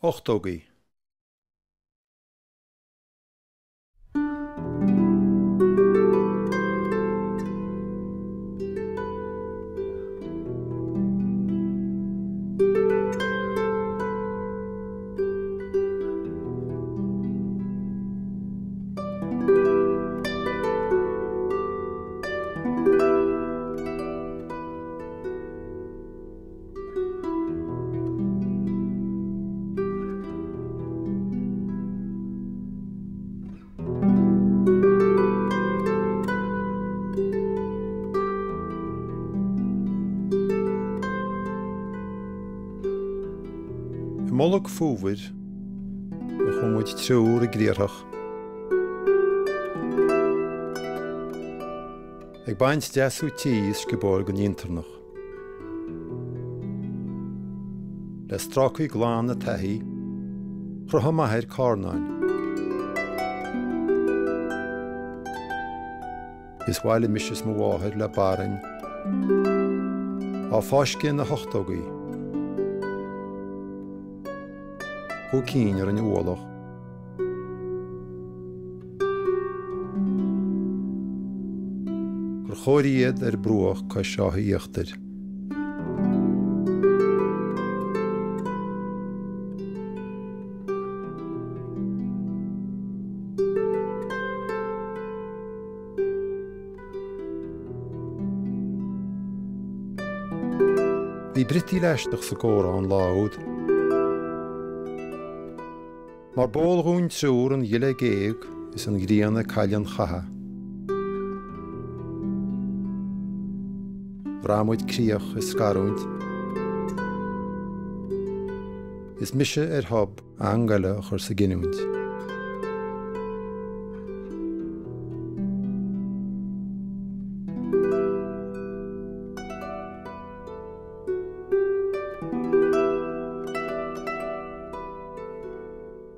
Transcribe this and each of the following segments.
Ochtógaí. I mbolg fómhair a chuaigh muid triúr i gcriathrach. Ag baint deasú tí is sciobóil den intarnach. Le strácaí glana taithí, chruthaigh m'athair carnáin. Is bhailigh mise is mo mháthair le barainn á fáisceadh ina hochtógaí. Chomh cinn ar an ualach. Gur chóirigh iad ar bruach cois Átha Íochtair. Bhí briotaíl aisteach sa gcomhrá an lá úd. Mar b'eol dhúinn triúr an ghile ag éag is an ghrian ag cailleadh an chatha. Bhraith muid críoch is scarúint. Is mise ar thob eang eile a chur sa gcinniúint.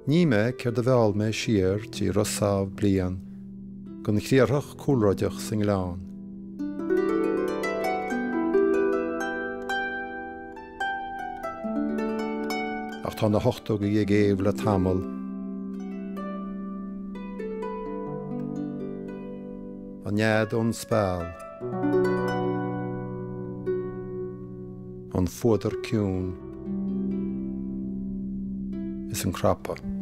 Ní mé céard a mheall mé siar trí Ros Sábh bliain gon chriathrach cúlráideach sa ngleann. Ach tá na hochtógaí ag éamh le tamall. An nead ón speal. An fuadar ciúin is an crapadh.